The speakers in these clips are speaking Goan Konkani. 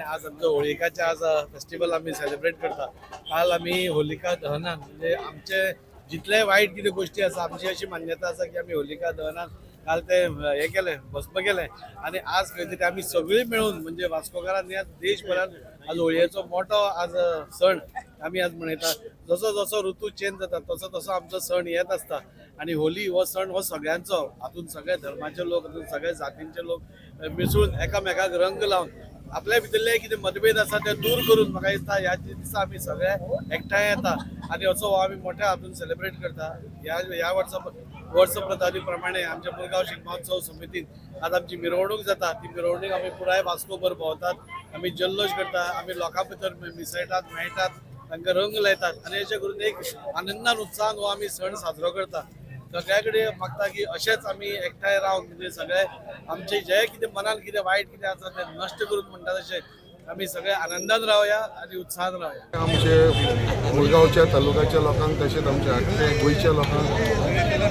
आज आमचो होळिकाचे आज फेस्टिवल आमी सेलिब्रेट करता. काल आमी होलिका दहनान म्हणजे आमचे जितले वायट कितें गोश्टी आसा, आमची अशी मान्यता आसा की आमी होलिका दहनान काल ते हे केलें, भस्म केलें आनी आज खंय तरी आमी सगळीं मेळून म्हणजे वास्कोकारांनी आज देशभरान आज होळयेचो मोठो आज सण आमी आज मनयता. जसो जसो ऋतू चेंज जाता तसो तसो आमचो सण येत आसता आनी होली हो सण हो सगळ्यांचो, हातून सगळे धर्माचे लोक, हातून सगळे जातींचे लोक मिसळून एकामेकाक रंग लावन आपल्या भितरले कितें मतभेद आसा ते दूर करून म्हाका दिसता ह्या दिसा आमी सगळे एकठांय येता आनी असो हो आमी मोठ्या हातून सेलिब्रेट करता. ह्या ह्या वर्सा वर्स प्रतारी प्रमाणे आमच्या मुरगांव शिगमोत्सव समितीन आज आमची मिरवणूक जाता. ती मिरवणूक आमी पुराय वास्कोभर भोंवतात, आमी जल्लोश करता, आमी लोकां भितर मिसळटात, मेळटात, तांकां रंग लायतात आनी अशें करून एक आनंदान उत्साहान हो आमी सण साजरो करता. सगळ्या कडेन मागता की अशेंच आमी एकठांय रावन म्हणजे सगळे आमचे जे कितें मनान कितें वायट कितें आसा तें नश्ट करून म्हणटा तशें आमी सगळे आनंदान रावया आनी उत्साहान रावया. आमचे मुरगांवच्या तालुक्याच्या लोकांक तशेंच आमच्या आख्खे गोंयच्या लोकांक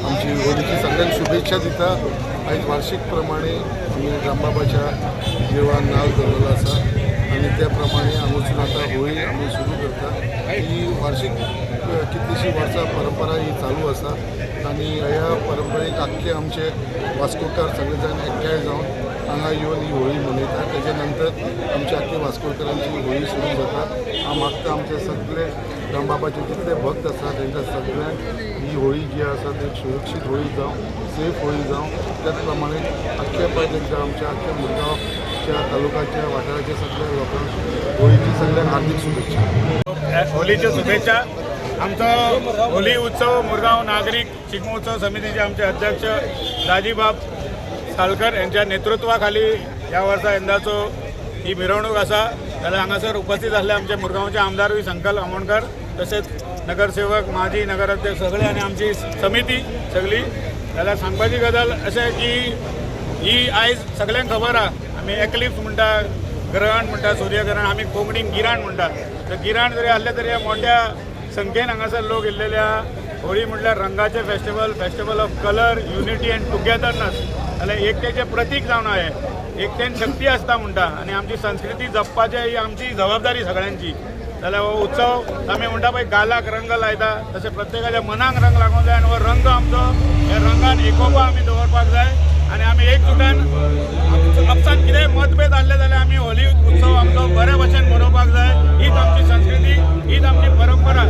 आमची होळीची सगळ्यांक शुभेच्छा दिता. आयज वार्षीक प्रमाणे आमी रामबाबाच्या देवळान नाल धरलेलो आसा आनी त्या प्रमाणे हांगासून आतां होळी आमी सुरू करता. ही वार्षीक कितलीशीं वर्सां परंपरा ही चालू आसा आनी ह्या परंपरेक आख्खे आमचे वास्कोकार सगळे जाण एकठांय जावन हांगा येवन ही होळी मनयता. तेच्या नंतर आमच्या आख्खे वास्कोकारांची होळी सुरू जाता. हांव मागता आमचे सगळे रामबाबाचे जितले भक्त आसा तांकां सगळ्यांक ही होळी जी आसा ती सुरक्षीत होळी जावं, सेफ होळी जावं. त्याच प्रमाणे आख्खे पळय तांकां आमच्या आख्ख्या मुरगांवच्या तालुक्याच्या वाठाराच्या सगळ्या लोकांक होळीची सगळ्यांक हार्दीक शुभेच्छा. होलीच्यो शुभेच्छा. आमचो होली उत्सव मुरगांव नागरीक शिगमोत्सव समितीचे आमचे अध्यक्ष राजीबाब सालकर यांच्या नेतृत्वाखाली ह्या वर्सा यंदाचो ही मिरवणूक आसा. जाल्यार हांगासर उपस्थित आसले आमचे मुरगांवचे आमदारूय संकल आमोणकर, तशेंच नगरसेवक, माजी नगराध्यक्ष सगळे आनी आमची समिती सगळी. जाल्यार सांगपाची गजाल अशें की ही आयज सगळ्यांक खबर आहा, आमी एक्लिप्स म्हणटा, ग्रहण म्हणटा, सूर्यग्रहण, आमी कोंकणीन गिराण म्हणटा. तर गिराण जरी आसलें तरी ह्या मोठ्या संख्येन हांगासर लोक येयल्लेले आहा. होळी म्हटल्यार रंगाचें festival, festival of colour, unity and togetherness. जाल्यार एकतेचें प्रतीक जावन आहा हें. एकतेन शक्ती आसता म्हणटा आनी आमची संस्कृती जपपाचें ही आमची जबाबदारी सगळ्यांची. जाल्यार हो उत्सव आमी म्हणटा पळय गालाक रंग लायता तशें प्रत्येकाच्या मनाक रंग लागूंक जाय आनी हो रंग आमचो ह्या रंगान एकोपो आमी दवरपाक जाय आनी आमी एकजुटान आपसांत कितेंय मतभेद आसले जाल्यार आमी होली उत्सव आमचो बरे भशेन मनोवपाक जाय. हीच आमची संस्कृती, हीच आमची परंपरा.